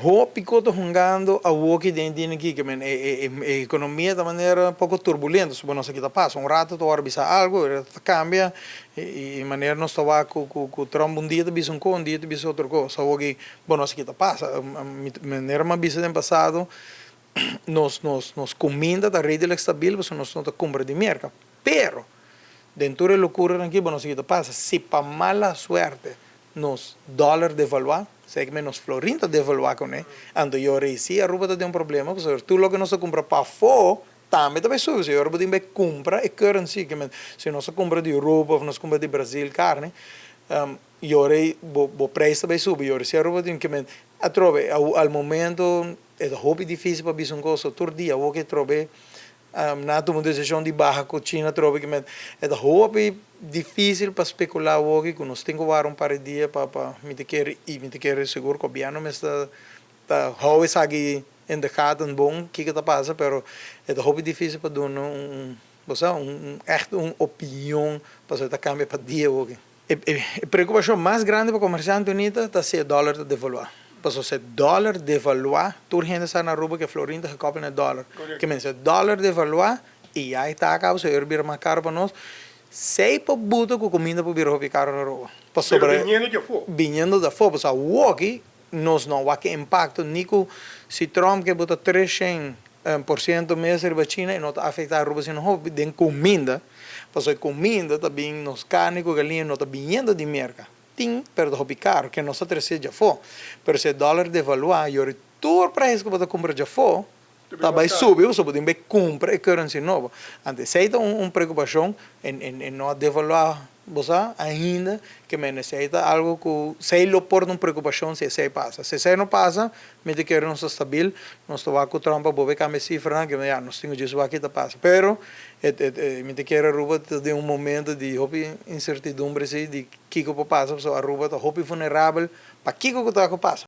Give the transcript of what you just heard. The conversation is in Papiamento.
Hopi kos ta hungando awoki den dia aki, ke men e ekonomia ta manera poko turbulento, so bo no sa ki ta pasa. Un rato ta wòrdu bisa algu, e rato ta kambia, i manera nos ta wak ku Trump un dia ta bisa un kos, un dia ta bisa otro kos. Awoki bo no sa ki ta pasa. Manera mi a bisa den pasado, nos kuminda ta redelijk stabil pasobra nos no ta kumpra di Merka. Pero, den tur e lokuranan aki bo no sa ki ta pasa. Si pa mala suerte nos dòler devaluá, esei ke nos florin ta devaluá kuné, anto yora ei si Aruba ta den un problema pasobra tur loke nos ta kumpra pafó tambe ta bai subi, so yora bo tin bai kumpra e currency, ke men si nos ta kumpra di Europa òf nos kumpra di Brazil karni, yora ei bo preis ta bai subi, yora si Aruba tin ke men atrobe al momento e ta hopi difisil pa bisa un kos, so tur dia awor ke atrobe Nan a tuma un desishon di baha ku China atrobe ki men e ta hopi difisil pa spekulá awoki ku nos tin ku wara un par di dia pa pa mi ta kere i mi ta kere sigur gobièrnu mester ta hou esaki in de gaten bon kiko ta pasa pero e ta hopi difisil pa duna un bo sa un ègt un opinion pasobra e ta kambia pa dia awoki. E preokupashon mas grandi pa komersiante unita ta si e dòler ta devaluá. Pasobra si e dòler devaluá, tur hende sa na Aruba ku e florin ta gekòpel na e dòler. Ke men si e dòler devaluá i ya e ta kaba, so e bira mas karu pa nos. Sei por buta ku kuminda por bira hopi karu na Aruba. Pasobra. Pero biniendo di afó. Biniendo di afó. Pasobra awoki nos no wak e impakto ni ku si Trump ke buta 300% mes riba China e no ta afektá Aruba sino hopi den kuminda. Pasobra e kuminda ta bin nos karni ku galiña no ta biniendo di Merka. Tin, pero ta hopi karu, ke nos ta trese djafó. Pero si e dòler devaluá, yori tur preis ku bo ta kumpra djafó ta bai subi pasobra bo tin bai kumpra e currency nobo. Anto esei ta un preokupashon, e no a devaluá bo sa ainda ke men esei ta algo ku esei lo por ta un preokupashon si esei pasa. Si esei no pasa, mi ta kere nos ta stabil, nos ta wak ku Trump a bobe kambia e sifranan ke ya nos tin ku djis wak ki ta pasa. Pero mi ta kere Aruba ta den un momento di hopi insertidumbre si di kiko por pasa pasobra Aruba ta hopi vulnerabel pa kiko ku ta ku pasa.